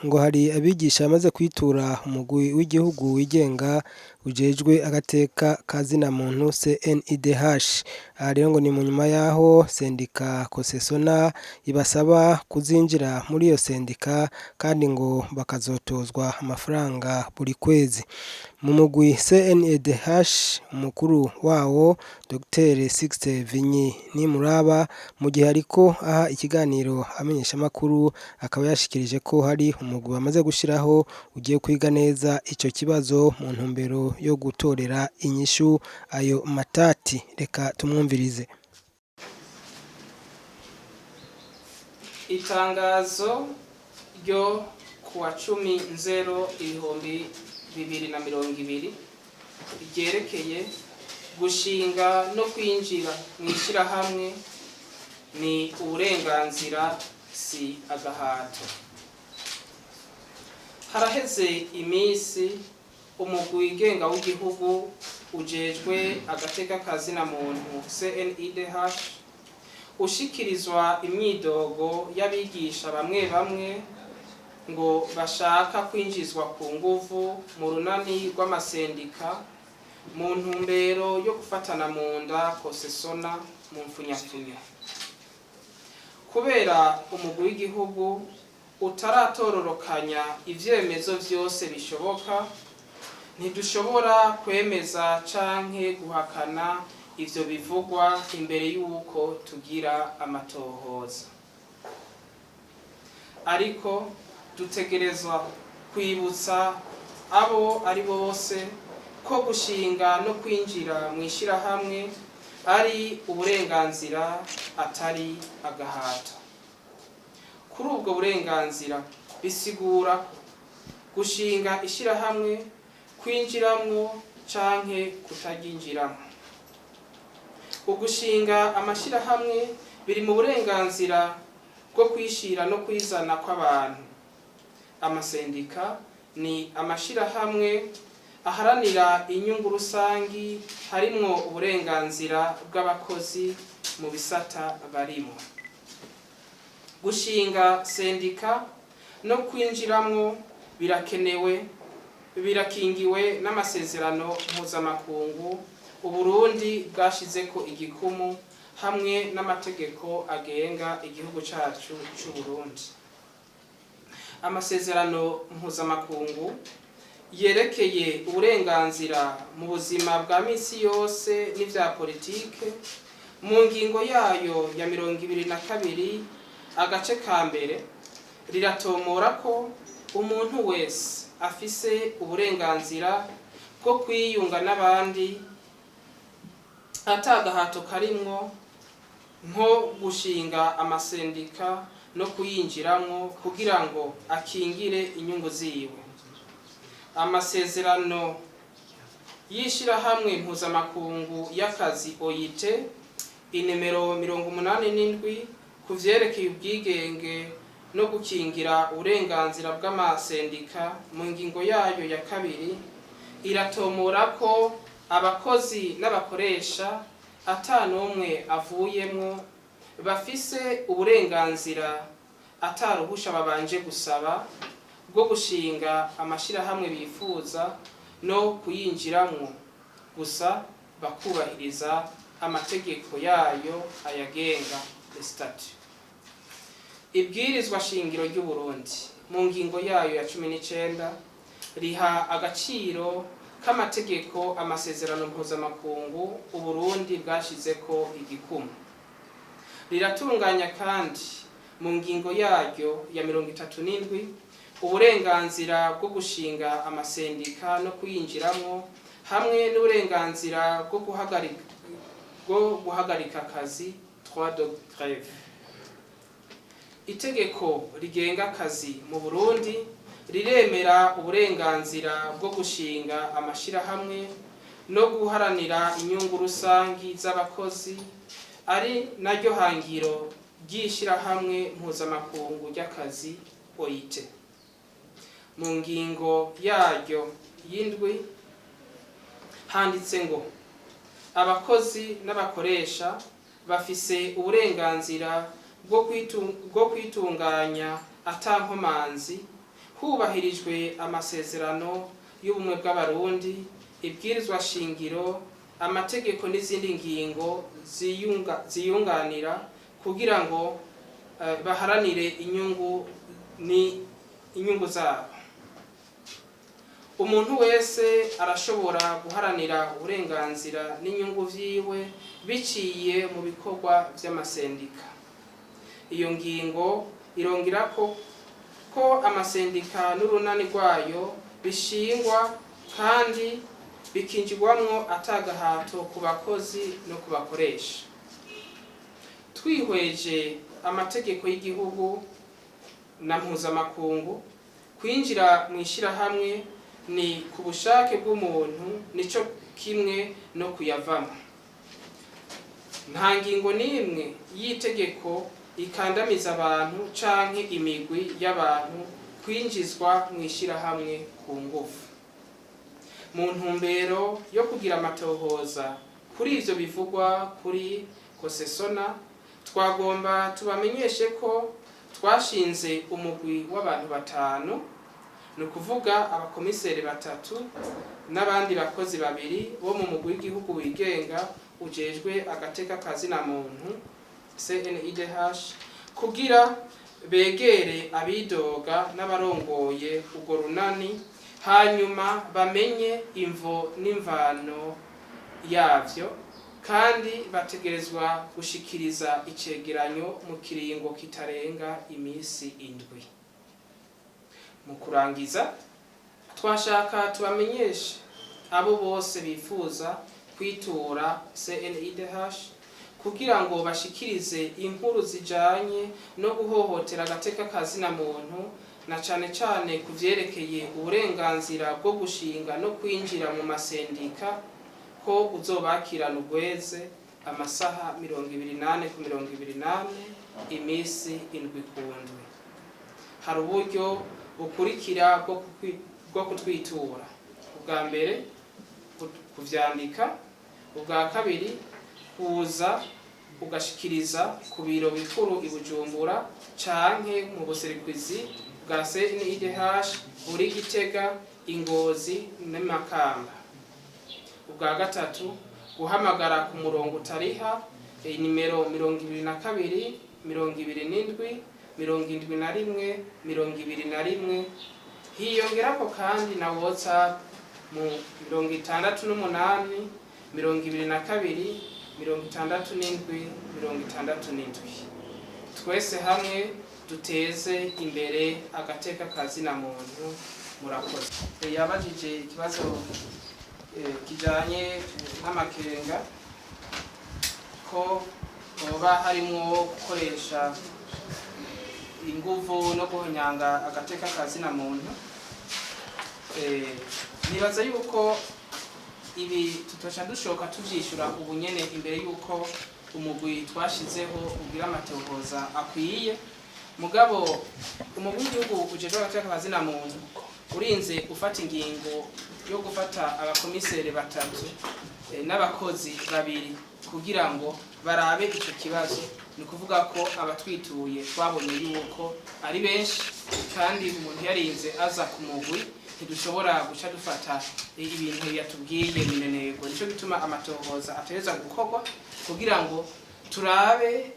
Ngo hari abigisha bamaze kwitura umugwi w'igihugu wigenga ujejwe agateka ka zina muntu CNIDH. Aha rero ngo ni mu nyuma yaho sendika Kosesona ibasaba kuzinjira muri iyo sendika, kandi ngo bakazotozwa amafaranga buri kwezi. Mu mugwi CNIDH, umukuru wawo Dr Sixte Vinyi Nimuraba, mu gihe ariko aha ikiganiro amenyeshamakuru, akaba yashikirije ko hari umugwi bamaze gushiraho ugiye kwiga neza ico kibazo mu ntumbero yo gutorera inyishu ayo matati. Reka tumwumvirize. Itangazo ryo kuwa 10.0.2020 ryerekeye gushinga no kwinjira mu ishyirahamwe ni uburenganzira, si agahato. Haraheze iminsi umugwi wigenga w'igihugu ujejwe agateka ka zina muntu CNIDH ushikirizwa imyidogo y'abigisha bamwe bamwe ngo bashaka kwinjizwa ku nguvu mu runani rw'amasendika mu ntumbero yo gufatana mu nda Kosesona mu mfunyapfunya. Kubera umugwi w'igihugu utaratororokanya ivyemezo vyose bishoboka, ntidushobora kwemeza canke guhakana ivyo bivugwa imbere y'uko tugira amatohoza. Ariko dutegerezwa kwibutsa abo ari bose ko gushinga no kwinjira mu ishirahamwe ari uburenganzira, atari agahato. Kuri ubwo burenganzira bisigura ko gushinga ishirahamwe, kwinjiramwo canke kutaryinjiramwo. Ugushinga amashirahamwe biri mu burenganzira bwo kwishira no kwizana kw'abantu. Amasendika ni amashirahamwe aharanira inyungu rusangi, harimwo uburenganzira bw'abakozi mu bisata barimo. Gushinga sendika no kwinjiramwo birakenewe, birakingiwe n'amasezerano mpuzamakungu Uburundi bwashizeko igikumu hamwe n'amategeko agenga igihugu cacu c'Uburundi. Amasezerano mpuzamakungu yerekeye uburenganzira mu buzima bwa misi yose n'ivya politike, mu ngingo yayo ya 22 agace ka mbere, riratomora ko umuntu wese afise uburenganzira bwo kwiyunga n'abandi atagahato karimwo, nko gushinga amasendika no kuyinjiramwo kugira ngo akingire inyungu ziwe. Amasezerano y'ishirahamwe mpuzamakungu y'akazi OIT, inimero 87, ku vyerekeye ubwigenge no gukingira uburenganzira bw'amasendika, mu ngingo yayo ya kabiri iratomora ko abakozi n'abakoresha ata n'umwe avuyemwo bafise uburenganzira, ata ruhusha babanje gusaba, bwo gushinga amashirahamwe bifuza no kuyinjiramwo, gusa bakubahiriza amategeko yayo ayagenga, statut. Ibwirizwa shingiro ry'u Burundi mu ngingo yayo ya 19 riha agaciro k'amategeko amasezerano mpuzamakungu Uburundi bwashizeko igikumu. Riratunganya kandi mu ngingo yaryo ya 37 uburenganzira bwo gushinga amasendika no kuyinjiramwo hamwe n'uburenganzira bwo guhagarika akazi, droit de grève. Itegeko rigenga akazi mu Burundi riremera uburenganzira bwo gushinga amashirahamwe no guharanira inyungu rusangi z'abakozi, ari naryo hangiro ry'ishirahamwe mpuzamakungu ry'akazi OIT. Mu ngingo yaryo y'indwi handitse ngo: "Abakozi n'abakoresha bafise uburenganzira bwo kwitunganya ata nkomanzi Hubahirijwe amasezerano y'ubumwe bw'Abarundi, ibwirizwa shingiro, amategeko n'izindi ngingo ziyunganira kugira ngo baharanire inyungu ni inyungu zabo. Umuntu wese arashobora guharanira uburenganzira n'inyungu vyiwe biciye mu bikorwa vy'amasendika. Iyo ngingo irongera ko amasendika n'urunani rwayo bishingwa kandi bikinjirwamwo atagahato ku bakozi no ku bakoresha. Twihweje amategeko y'igihugu na mpuzamakungu, kwinjira mu ishirahamwe ni ku bushake bw'umuntu, nico kimwe no kuyavamo. Nta ngingo n'imwe y'itegeko ikandamiza abantu canke imigwi y'abantu kwinjizwa mu ishirahamwe ku ngufu. Mu ntumbero yo kugira amatohoza kuri ivyo bivugwa kuri Kosesona, twagomba tubamenyeshe ko twashinze umugwi w'abantu batanu, ni ukuvuga abakomiseri batatu n'abandi bakozi babiri bo mu mugwi w'igihugu wigenga ujejwe agateka kazina muntu CNIDH, kugira begere abidoga n'abarongoye urwo runani, hanyuma bamenye imvo n'imvano yavyo, kandi bategerezwa gushikiriza icegeranyo mu kiringo kitarenga imisi 7. Mu kurangiza, twashaka tubamenyeshe abo bose bifuza kwitura CNIDH kugira ngo bashikirize inkuru zijanye no guhohotera agateka kazina muntu, na cane cane kuvyerekeye uburenganzira bwo gushinga no kwinjira mu masendika, ko uzobakirana ugweze amasaha 24 ku 24, imisi 7 ku ndwi. Hari uburyo bukurikira bwo kutwitura: ubwa mbere kuvyandika, ubwa kabiri kuza ugashikiriza ku biro bikuru i Bujumbura canke mu buserukizi bwa CNIDH buri Gitega, Ingozi n'Imakamba, ubwa gatatu guhamagara ku murongo utariha nimero 22 27 71 21, hiyongerako kandi na WhatsApp mu 68 22 67 67. Twese hamwe duteze imbere agateka kazina muntu. Murakoze. Yabajije ikibazo kijanye n'amakenga ko hoba harimwo gukoresha inguvu no guhonyanga agateka kazina muntu. Nibaza yuko ibi tutosha dushoka tuvyishura ubu nyene imbere yuko umugwi twashizeho ugira amatohoza akwiye. Mugabo umugwi w'igihugu ujejwe agateka kazina muntu urinze ufata ingingo yo gufata abakomiseri batatu n'abakozi babiri kugira ngo barabe ico kibazo, ni ukuvuga ko abatwituye twabonye yuko ari benshi, kandi umuntu yarinze aza ku mugwi ntidushobora guca dufata ibintu yatubwiye mineneko. Nico gituma amatohoza ategerezwa gukorwa kugira ngo turabe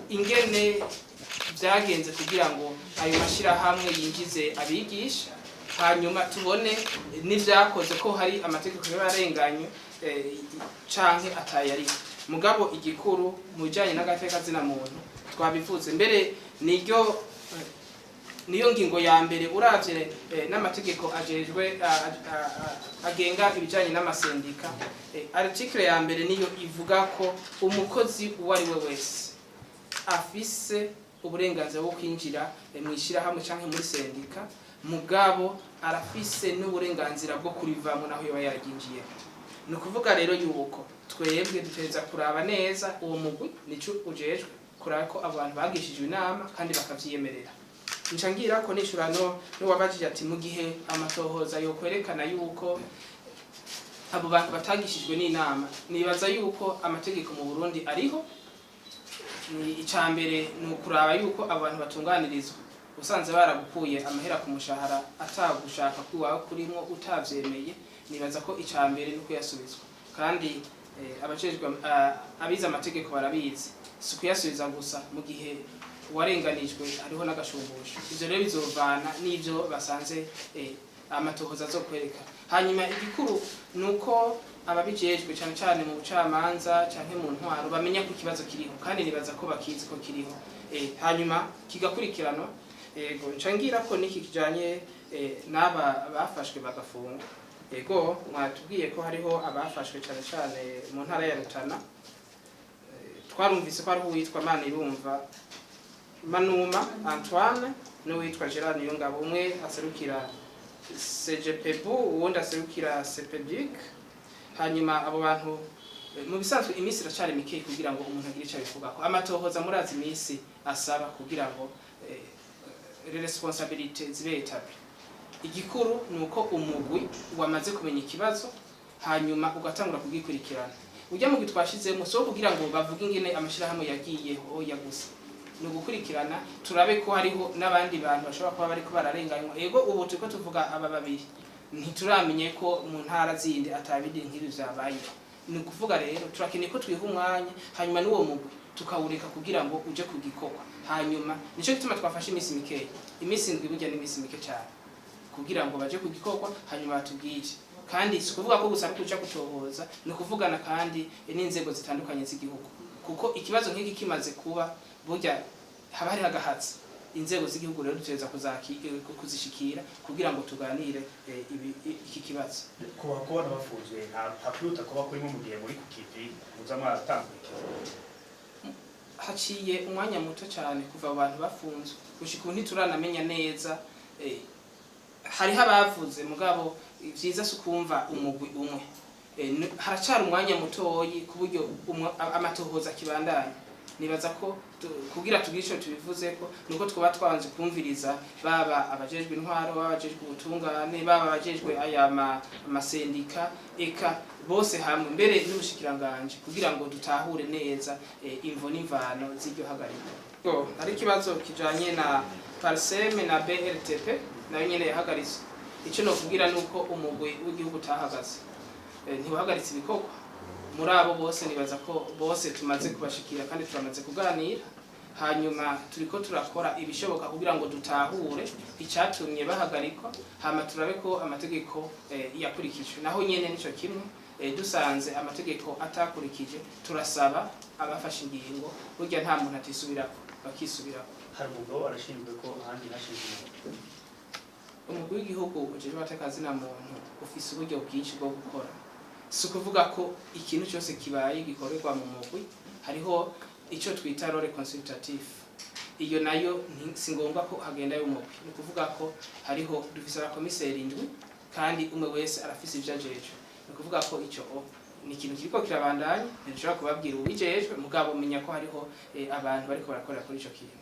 ingene vyagenze kugira ngo ayo mashirahamwe yinjize abigisha, hanyuma tubone n'ivyakoze ko hari amategeko y'abarenganye canke atayari. Mugabo igikuru mu bijanye n'agateka zina muntu twabivuze mbere, niryo niyo ngingo ya mbere uravye n'amategeko ajejwe agenga ibijanye n'amasendika. Article ya mbere niyo ivuga ko umukozi uwo ari we wese afise uburenganzira bwo kwinjira mu ishirahamwe canke muri sendika, mugabo arafise n'uburenganzira bwo kurivamo naho yoba yararyinjiye. Ni ukuvuga rero yuko twebwe dutegereza kuraba neza uwo mugwi nico ujejwe kuraba ko abantu bagishijwe inama kandi bakavyiyemerera. Nca ngira ko nishura no n'uwabajije ati mu gihe amatohoza yo kwerekana yuko abo bantu batagishijwe n'inama, nibaza yuko amategeko mu Burundi ariho. Ni icambere ni ukuraba yuko abo bantu batunganirizwa. Usanze baragukuye amahera ku mushahara atagushaka kwiwawe kurimwo, utavyemeye, nibaza ko ica mbere ni kuyasubizwa. Kandi abajejwe, abize amategeko barabizi, si kuyasubiza gusa, mu gihe uwarenganijwe hariho n'agashumbusho. Ivyo rero bizovana n'ivyo basanze, amatohoza azokwereka. Hanyuma igikuru ni uko ababijejwe, cane cane mu bucamanza canke mu ntwaro, bamenya ko ikibazo kiriho, kandi nibaza ko bakizi ko kiriho, hanyuma kigakurikiranwa. Ego, nca ngira ko niki kijanye n'aba bafashwe bagafungwa. Ego, mwatubwiye ko hariho abafashwe cane cane mu ntara ya Rutana. Twarumvise ko hariho uwitwa Manirumva Manuma Antoine n'uwitwa Gerard Niyongabo, umwe aserukira CGPBU, uwundi aserukira CPDUC. Hanyuma abo bantu, mu bisanzwe iminsi iracari mikeyi kugira ngo umuntu agire ico abivugako. Amatohoza, murazi iminsi asaba kugira ngo les responsabilités zibe établies. Igikuru ni uko umugwi wamaze kumenya ikibazo, hanyuma ugatangura kugikurikirana. Ujya mugwi twashizemo so kugira ngo bavuge ingene amashirahamwe yagiyeho, oya, gusa ni ugukurikirana turabe ko hariho n'abandi bantu bashobora kuba bariko bararenganywa. Ego, ubu turiko tuvuga aba babiri, ntituramenye ko mu ntara zindi atabindi nk'ibi vyabayeho. Ni ukuvuga rero turakeneye ko twiha umwanya, hanyuma n'uwo mugwi tukawureka kugira ngo uje ku gikorwa. Hanyuma nico gituma twafashe iminsi mikeya, iminsi 7 burya n'iminsi mike cyane kugira ngo baje ku gikorwa, hanyuma batubwire. Kandi si ukuvuga ko gusa ari kuja gutohoza, ni ukuvugana kandi n'inzego zitandukanye z'igihugu, kuko ikibazo nk'iki kimaze kuba burya haba hariho agahatsi. Inzego z'igihugu rero dutegereza kuzishikira kugira ngo tuganire iki kibazo. Kuba kubona bafunzwe, nta kwihuta kuba kurimo mu gihe muri ku kivi muza mwaratangurikiza? Haciye umwanya muto cyane kuva abo bantu bafunzwe, gushika ubu ntituranamenya neza. Hariho abavuze, mugabo vyiza si ukumva umugwi umwe. Haracari umwanya mutoyi ku buryo amatohoza akibandanya. Nibaza ko kugira tugire ico tubivuzeko nuko twaba twabanze kumviriza baba abajejwe intwaro, baba abajejwe ubutungane, baba abajejwe aya amasendika, eka bose hamwe, mbere n'ubushikiranganje, kugira ngo dutahure neza imvo n'imvano z'iryo hagarikwa. Hari ikibazo kijanye na PARCEM na BRTP nayo nyene yahagaritswe. Ico nokubwira nuko umugwi w'igihugu utahagaze, ntiwahagaritse ibikorwa. Muri abo bose nibaza ko bose tumaze kubashikira kandi turamaze kuganira. Hanyuma turiko turakora ibishoboka kugira ngo dutahure icyatumye bahagarikwa, hama turabe ko amategeko yakurikijwe. Naho nyene nico kimwe, dusanze amategeko atakurikije, turasaba abafashe ingingo, burya nta muntu atisubirako, bakisubirako. Hari umugabo arashinzwe ko ahandi hashinzwe? Umugwi w'igihugu ujejwe agateka muntu ufise uburyo bwinshi bwo gukora. Si ukuvuga ko ikintu cyose kibaye gikorerwa mu mugwi. Hariho icyo twita rôle consultatif, iyo nayo si ngombwa ko hagendayo umugwi. Ni ukuvuga ko hariho, dufise abakomiseri indwi, kandi umwe wese arafise ivyo ajejwe. Ni ukuvuga ko ico ni ikintu kiriko kirabandanya. Ntidushobora kubabwira uwubijejwe, mugabo menya ko hariho abantu bariko barakorera kuri ico kintu.